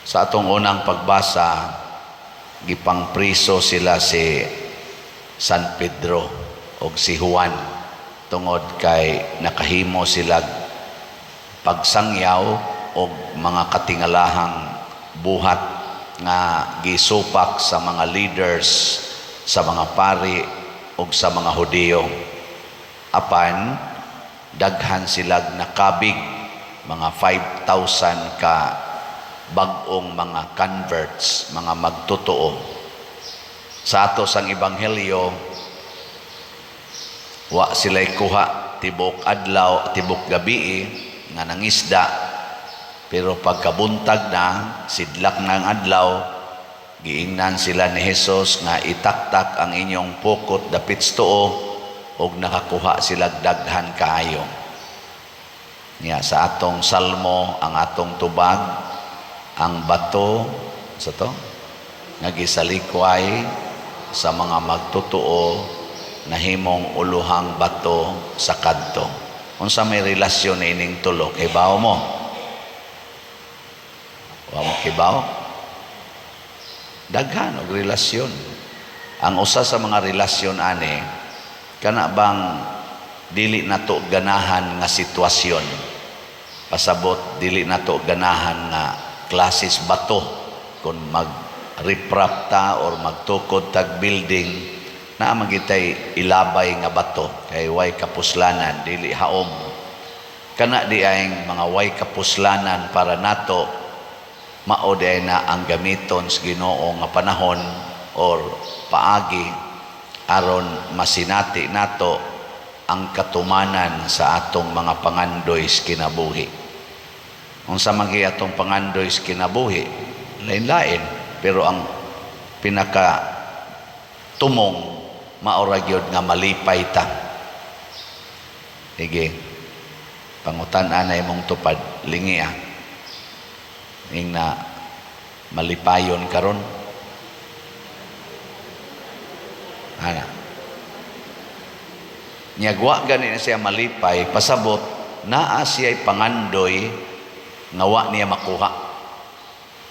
Sa atong unang pagbasa, gipangpriso sila si San Pedro og si Juan tungod kay nakahimo sila pagsangyaw og mga katingalahang buhat nga gisupak sa mga leaders, sa mga pari ug sa mga Hudiyo. Apan daghan silag nakabig, mga 5,000 ka bag-ong mga converts, mga magtotoo. Sa ato sang ebanghelyo, wa sila'y kuha tibok adlaw, tibok gabi nga nangisda, pero pagkabuntag na, sidlak ng adlaw, giingnan sila ni Jesus nga itaktak ang inyong pukot dapit sa tuo, ug nakakuha sila daghan kaayo. Niya sa atong salmo, ang atong tubag, ang bato sa to nga gisalikway sa mga magtotoo nahimong uluhang bato sa kanto. Unsa may relasyon ining tulo? Kibaw mo? Wa mo kibaw? Daghan og relasyon. Ang usa sa mga relasyon ani, kana bang dili nato ganahan nga sitwasyon, pasabot dili nato ganahan nga klases bato. Kung mag riprap ta or magtukod tag building, naa man gitay ilabay nga bato kay way kapuslanan, dili haom. Kana di ay mga way kapuslanan para nato, mao di ay na ang gamiton sa Ginoo nga panahon or paagi aron masinati nato ang katumanan sa atong mga pangandoy sa kinabuhi. Unsa man gyud atong pangandoy sa kinabuhi? Lain-lain, pero ang pinaka tumong mao ra gyud nga malipay ta. Sige. Pangutan-an na imong tupad, lingi ah. Ing na malipayon karon. Ana. Nyagwa gani na siya malipay, pasabot naa siya'y pangandoy nga wa niya makuha.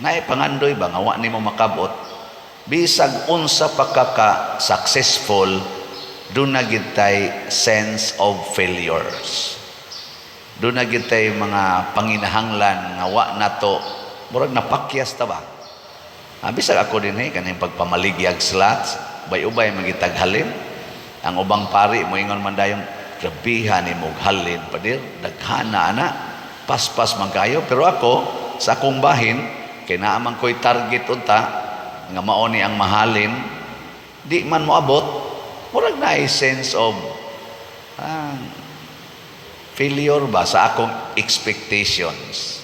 Naay pangandoy ba nga wa nimo makabot? Bisag unsa pa ka ka successful, duna gyud tay sense of failures. Duna gyud tay mga panginahanglan nga wa nato, murag napakyas ta ba? Ah, bisag ako din eh, kaning pagpamaligyag slots, ubay-ubay magitag halin. Ang ubang pari moingon man dayong, "Grabihan ni mog halin, pader, daghana ana, paspas man kayo." Pero ako, sa akong bahin, kay naa man ko'y target unta, nga mao ni ang mahalin, di man moabot, murag naay sense of failure ba sa akong expectations.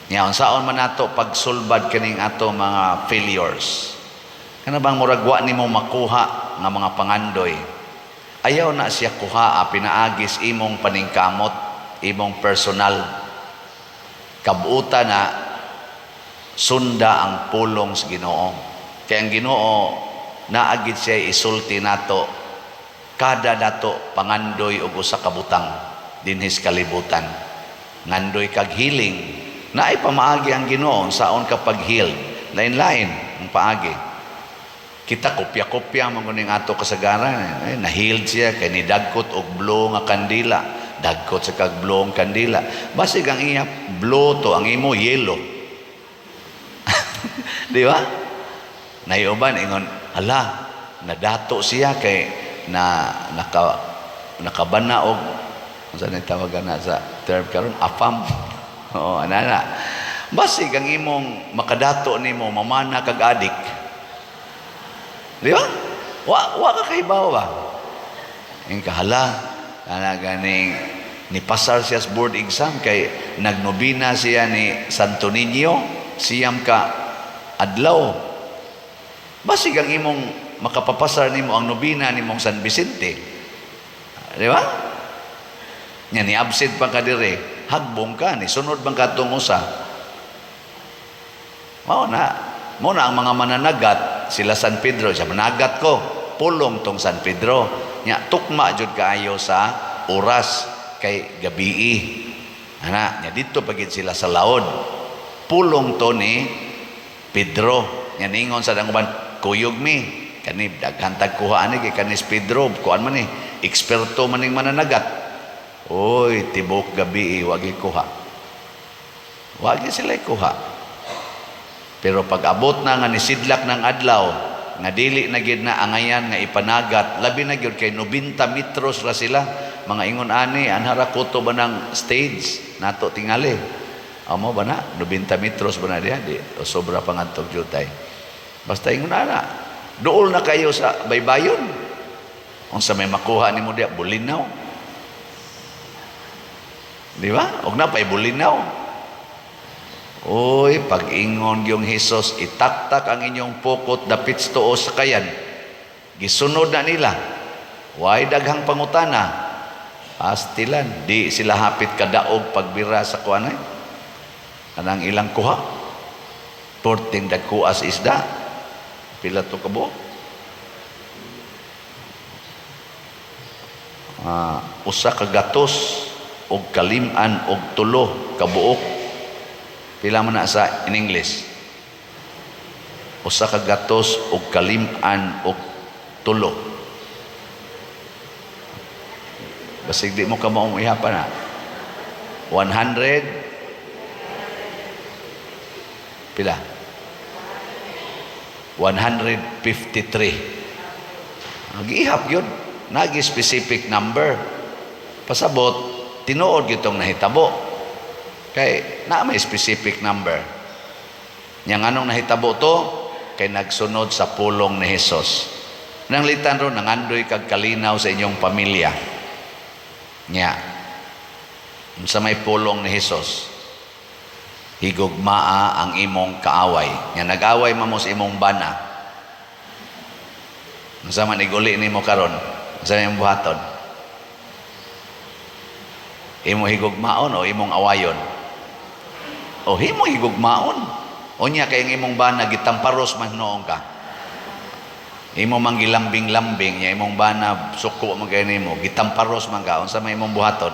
Nya unsaon man nato pagsulbad kining ato mga failures? Kana bang murag wa nimo makuha nga mga pangandoy? Ayaw na siya kuha pinaagis imong paningkamot, imong personal. Kabuutan na sunda ang pulong sa Ginoo. Kay ang Ginoo naagid siya isulti nato kada dato pangandoy og usa ka butang dinhis kalibutan. Ngandoy kag healing, naay pamaagi ang Ginoo saon ka pag-heal. Lain-lain ang paagi. Kita kopya-kopya man kuning ato kasagaran. Eh, na-healed siya kay nidagkot og blue nga kandila. Dagkot sa kag blue ang kandila. Basig ang iya blue to, ang imo yellow. Di ba? Naiuban ingon, "Hala, nadato siya kay na nakabana og," unsa ni tawagan na sa term karon, afam. Oo, ana na. Basig ang imong makadato nimo mamana kag adik. Di ba? Wa ka kahibaw ba? Ing kahala, ana ganing ni pasar siya sa board exam kay nagnobina siya ni Santo Niño 9 ka adlaw. Basig ang imong makapapasar nimo ang nobina nimong San Vicente. Di ba? Nya ni absent pa ka dire, hagbong ka ni sunod bang kadtong usa. Mao na. Mao na ang mga mananagat, sila San Pedro, siya managat ko, pulong tong San Pedro. Nya tukma jud kaayo sa oras kay gabii. Ana, nya dito pagid sila sa laod. Pulong to ni Pedro nya ningon sa uban, "Kuyog mi kani, daghan tag kuha ani kay kanis Pedro, kuan man ni, eksperto man ning mananagat." Oy, tibok gabi wagi kuha, wagi sila kuha. Pero pag abot na nga nisidlak ng adlaw nga dili na gid na angayan nga ipanagat, labi na gyud kay 90 metros ra sila, mga ingon ani, anhara kuto ba ng stage nato tingali. Amo ba na 90 metros ba na diha di o sobra pa ngadtog jutay. Basta ingon ana, duol na kayo sa baybayon. Unsa may makuha nimo diha? Bulinaw. Di ba? Og napay bulinaw. Uy, pag-ingon yung Hesus, "Itaktak ang inyong pukot dapit sa tuo sa kayan." Gisunod na nila. Way daghang pangutana. Pastilan, di sila hapit kadaog pagbira sa kuanay. Anang ilang kuha. Porting dagkuas isda. Pila to kabuok? 153 kabuok. Pila man na sa in English? 193. Basig di mo ka maong iha pa na. 100 pila? 153. Gihap yun. Nagi specific number. Pasabot, tinuod gitong nahitabo. Kay na may specific number. Nya nganong nahitabo to? Kay nagsunod sa pulong ni Hesus. Nanglitan ron, nangandoy kag kalinaw sa inyong pamilya. Nya, sa may pulong ni Hesus, higugmaa ang imong kaaway. Nya nag-away man mo sa imong bana. Unsa man iguli nimo karon? Unsa imong buhaton? Imo higugmaon o imong awayon? O himo higugmaon. Unya kay ang imong bana gitamparos man noong ka. Imo man gilambing-lambing nya imong bana suko man kay nimo, gitamparos man ka, unsa may imong buhaton?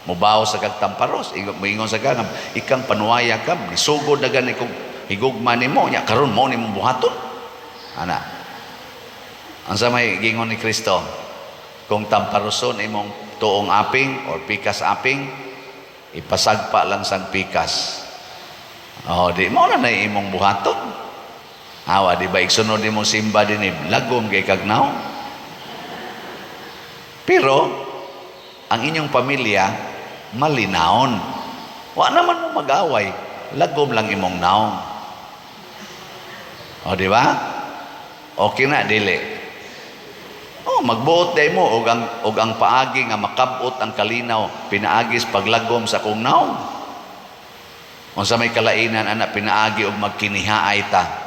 Mubaw sa kag tamparos, moingon sa ka nga ikang panuwaya ka, gisugod na gani kog higugma nimo, nya karon mo nimong buhaton. Ana. Unsa may gingon ni Kristo? Kung tamparoson imong tuong aping or pikas aping, ipasagpa lang sang pikas. Oh, di mo na na imong buhaton. Awa, di ba igsunod nimo simba dinhi, lagom kay kagnaw. Pero ang inyong pamilya malinawon. Wa naman mo mag-away, lagom lang imong naong. O, di ba? Okay na dili? Oh, magbuot day mo og ang paagi nga makabot ang kalinaw pinaagis paglagom sa akong naong. Unsa may kalainan ana pinaagi og magkinihaay ta.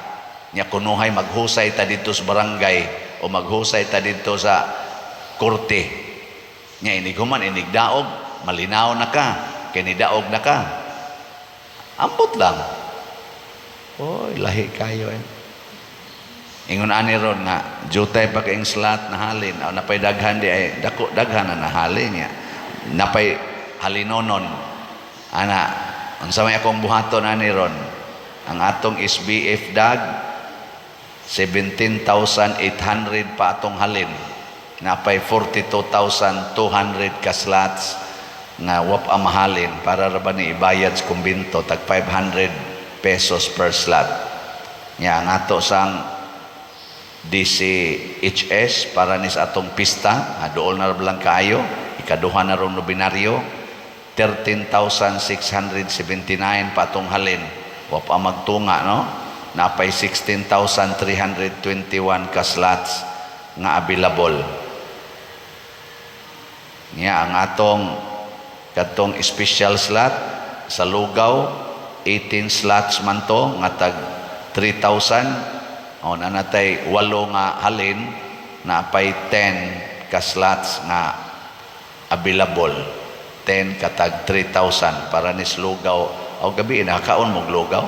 Nya kunuhay maghusay ta didto sa barangay o maghusay ta didto sa korte. Nya inig human inig daog, malinaw na ka, kay nidaog na ka. Ambot lang. Oy, lahi kayo eh. Ingon ani ron nga jutay pa kaing slot na halin o napay daghan di ay dako daghan na nahalin niya. Napay halinonon. Ana, unsa may akong buhaton ani ron? Ang atong SBF dag 17,800 pa atong halin. Napay 42,200 ka slots nga wap ang mahalin para ra ba ni ibayad sa kumbinto tag 500 pesos per slot. Nya ang ato sang DCHS para ni sa atong pista, dool na ra lang kaayo, ikaduha na rong nobinaryo, 13,679 pa atong halin. Wa pa magtunga, no? Napay 16,321 ka slots nga available. Nya ang atong katong special slot sa lugaw, 18 slots man to nga tag 3,000 o nanatay walo nga halin, napay 10 ka slots nga available, 10 katag 3,000 para ni lugaw. O gabi nakakaon mo lugaw,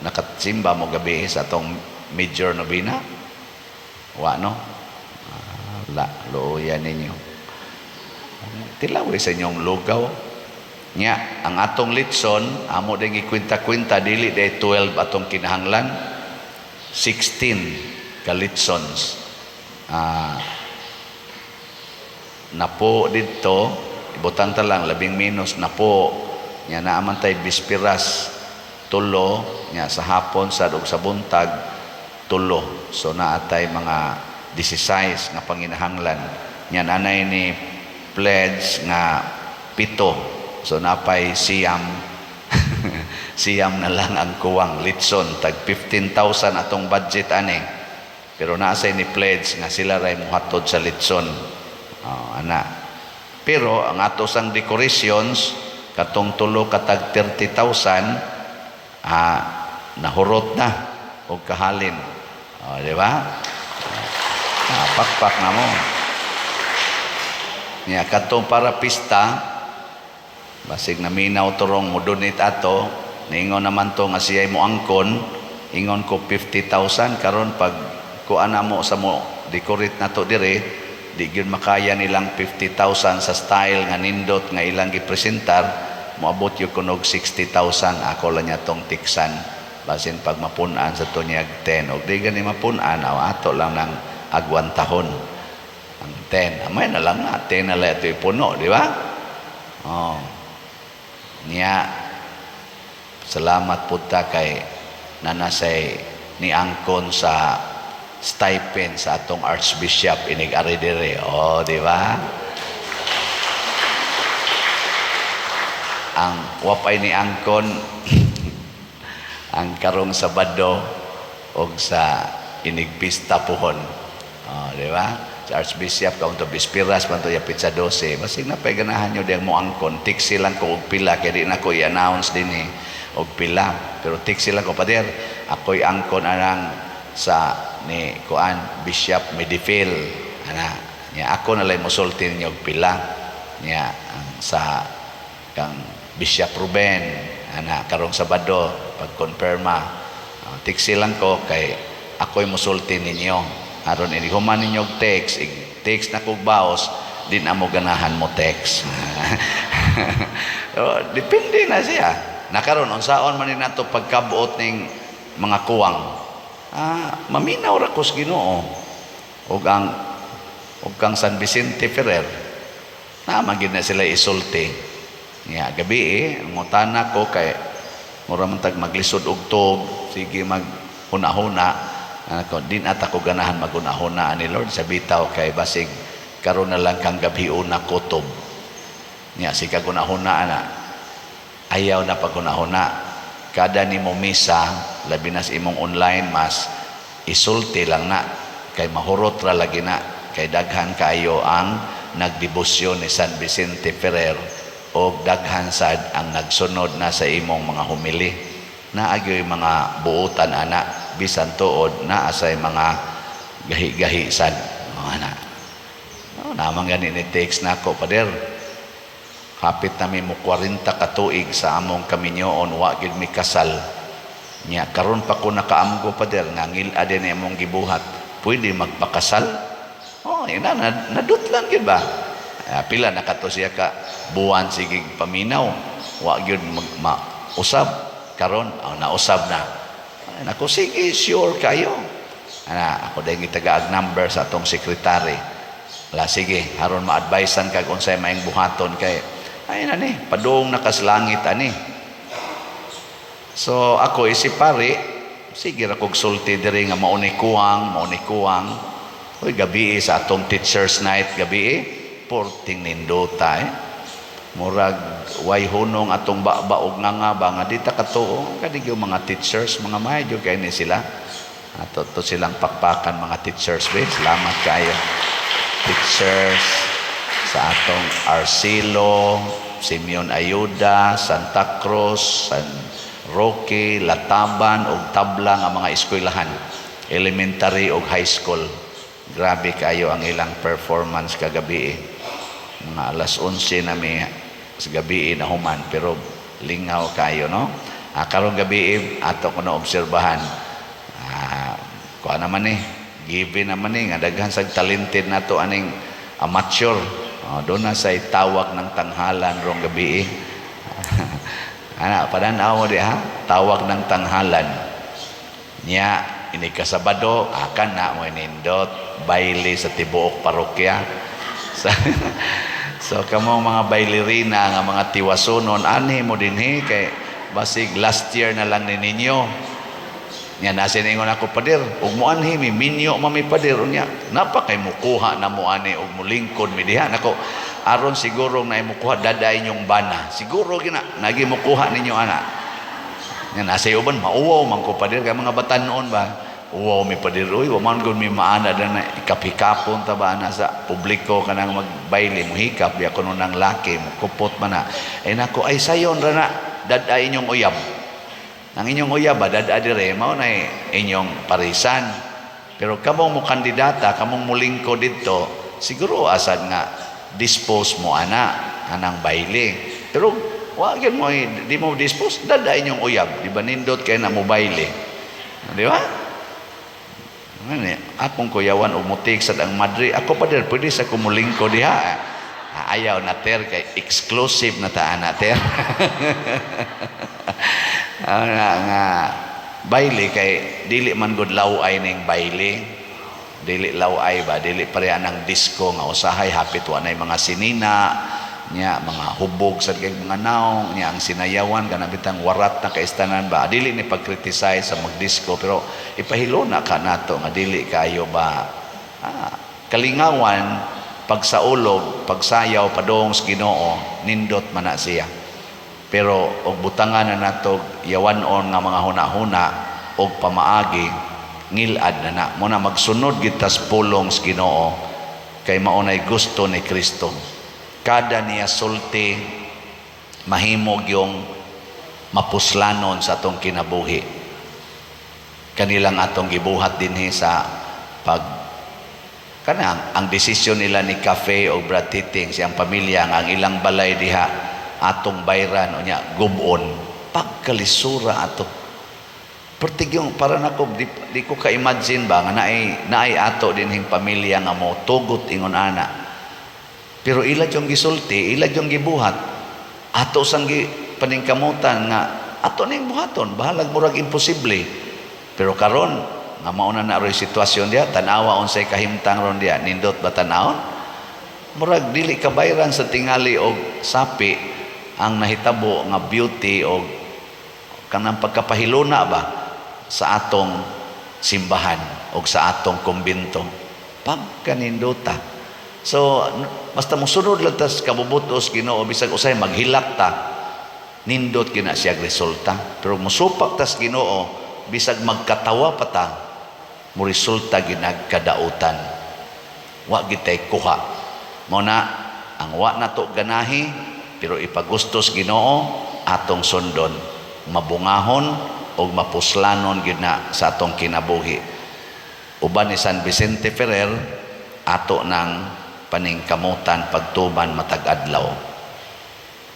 nakasimba mo gabi sa atong major novena, wa no? Ah, la luoyan ninyo, tilawi sa inyong lugaw. Nya, ang atong litson, amo din gikwenta-kwenta, dili day 12 atong kinahanglan, 16 ka litsons. Napo didto, ibutang ta lang labing minus napo. Nya naa man tay bispiras tulo, nya sa hapon sad ug sa buntag tulo. So naa tay mga 16 nga panginahanglan. Nya nanay ni pledge nga 7. So napay 9. 9 na lang ang kuwang litson. Tag 15,000 atong budget ani. Pero naa say ni pledge nga sila ray mohatod sa litson. Oh, ana. Pero ang ato sang decorations katong tulo katag 30,000 nahurot na og kahalin. Oh, di ba? Pakpak na mo. Nya katong para pista, basig naminaw turong mo donate ato, niingon naman to nga siya'y moangkon, ingon ko 50,000. Karon pag kuan na mo sa mo decorate na to dire, di gyud makaya nilang 50,000 sa style nga nindot nga ilang gipresentar, moabot gyud kunog 60,000. Ako lang niya tong tiksan, basin pag mapun-an sa to niyag 10 og di gani mapun-an, aw, ato lang nang agwantahon ang 10. Amay na lang na 10 na lang ito ipuno, di ba? Oh, niya salamat pud ta kay nanasay ni angkon sa stipend sa atong archbishop inig ari dire. Oh, di ba? Ang wapay ni angkon ang karong Sabado og sa inigpista puhon. Oh, di ba? Sa archbishop kaunto bispiras man to ya pizza 12. Basig na pay ganahan nyo diyang mo angkon, tiksi lang ko og pila kay di na ko i-announce dinhi og pila. Pero tiksi lang ko, "Pader, ako'y angkon anang sa ni kuan Bishop Medifil." Ana nya ako na lay mosulti ninyo og pila nya ang sa kang Bishop Ruben ana karong Sabado pag-confirma. Tiksi lang ko kay ako'y mosulti ninyo aron ini human ninyo og text, text na kog baos, di na mo ganahan mo text. So, depende na siya nakaron unsaon man ni nato pagkabuot ning mga kuwang. Maminaw ra ko sa Ginoo ug ang ug kang San Vicente Ferrer na gid na sila isulti niya gabi eh, ngutana ko kay mura man tag maglisod og tug, sige mag huna-huna ako. Din at ako ganahan maghuna-huna ani Lord sa bitaw kay basig karon na lang kang gabi una kutob niya si kagunahuna ana. Ayaw na paghuna-huna kada nimo misa, labi na sa imong online mass, isulti lang na kay mahurot ra lagi na kay daghan kaayo ang nagdebosyon ni San Vicente Ferrer o daghan sad ang nagsunod na sa imong mga humili. Naagyoy mga buotan ana, bisan tuod naa say mga gahi-gahi sad. Oh, ana. Oh, naman gani ni text nako, "Pader, hapit nami mo 40 ka tuig sa among kaminyoon, wa gid mi kasal. Nya karon pa ko nakaamgo, pader, nga ngil-a din imong gibuhat. Pwede magpakasal?" Oh, ina nadutlan gid ba? Pila na kato siya ka buwan sige paminaw. Wa gyud mausab karon, oh, nausab na. Ay, nako, sige, sure kayo. Ana, ako dahil gitagaag number sa atong sekretary. Wala, sige, aron ma-advisean kag unsay maing buhaton kay ay na ni, padung nakaslangit ani. So ako isip pari, sige ra kog sulti diri nga mauni kuwang, mauni kuwang. Uy, gabi sa atong teachers night gabi, porting nindota eh. Murag way hunong atong baba og nga ba nga di ta katuo kadi yung mga teachers, mga medyo kay ni sila. Ato to silang pakpakan, mga teachers be. Salamat kayo. Teachers sa atong Arcilo, Simeon Ayuda, Santa Cruz, San Roque, Lataban ug Tabla nga mga eskwelahan, elementary ug high school. Grabe kayo ang ilang performance kagabi eh. Mga alas 11 na mi sa gabi na human, pero lingaw kayo, no? Karong gabi eh, ato ko na obserbahan. Kuha naman eh, given naman eh, nga daghan sa talented nato aning amateur. Oh, doon na say tawag ng tanghalan rong gabi eh. Ana, padan-aw mo diha, tawag ng tanghalan. Nya, ini ka Sabado, akan na mo nindot, baile sa tibuok parokya. So kamo mga bailerina nga mga tiwasunon, anhi mo dinhi kay basig last year na lang ni ninyo. Nya nasa ingon ako, "Pader, ug mo anhi mi, minyo mami, pader." Unya, napa kay mukuha na mo ani ug mulingkod mi diha nako. Aron siguro na mukuha, daday inyong bana. Siguro gina nagi mukuha ninyo ana. Nya nasa uban, "Mauwaw man ko, pader," kay mga batan-on ba. "Uwaw mi, pader, uy, wa man gud mi maana na ikapikapon ta ba ana sa publiko kanang magbayle, muhikap biya kuno ng laki, mukupot man na." Ay nako, ay sayon ra na, daday inyong uyab. Ang inyong uyab ba, dada dire, mao na inyong parisan. Pero kamong mo kandidata, kamong mulingko didto, siguro asad nga dispose mo ana, anang bayle. Pero wa gyud mo, di mo dispose, dada inyong uyab. Di ba nindot kay na mo bayle? Di ba? Ano, akong kuyawan og mutik sad ang madre. "Ako, pader, pwede sa kumulingko diha?" "Ah, ayaw na, ter, kay exclusive na ta ana, ter." Ah, nga, nga bayle kay dili man gud law-ay ning bayle. Dili law-ay ba, dili pareha ng disco nga usahay hapit wa nay mga sinina nya, mga hubog sa kay mga naong nya, ang sinayawan kana bitang warat na kaistanan ba. Dili ni pag-criticize sa magdisco, pero ipahilona ka nato nga dili kayo ba, kalingawan pagsaulog, pagsayaw padung sa Ginoo, nindot man na siya. Pero og butangan na nato yawan-on nga mga huna-huna og pamaagi, ngilad na na mo na magsunod kita sa pulong sa Ginoo kay mao nay gusto ni Kristo. Kada niya sulti, mahimog yung mapuslanon sa atong kinabuhi. Kanilang atong gibuhat dinhi sa pag kanang ang desisyon nila ni Cafe o Brad Titing, siyang pamilya, nga ang ilang balay diha atong bayran, unya gubon, pagkalisura ato. Pertig yung para nako, di ko ka-imagine ba nga naay ato dinhing pamilya nga mo tugot ingon ana. Pero ila yung gisulti, ila yung gibuhat, ato sang gi paningkamutan nga ato ning buhaton, bahalag murag imposible. Pero karon nga mao na na ro'y sitwasyon diha, tan-awa unsay kahimtang ron diha, nindot ba tan-awon? Murag dili kabayran sa tingali og sapi ang nahitabo nga beauty og kanang pagkapahiluna ba sa atong simbahan og sa atong kumbento, pagkanindota. So basta mosunod lang tas kabubutos Ginoo, bisag usay maghilak ta, nindot gina siya resulta. Pero musupak tas Ginoo, bisag magkatawa pa ta, mo resulta ginagkadautan, wa gitay kuha. Mo na ang wa nato ganahi pero ipagustos Ginoo, atong sundon, mabungahon og mapuslanon gyud na sa atong kinabuhi. Uban ni San Vicente Ferrer, ato nang paningkamutan pagtuman matag adlaw.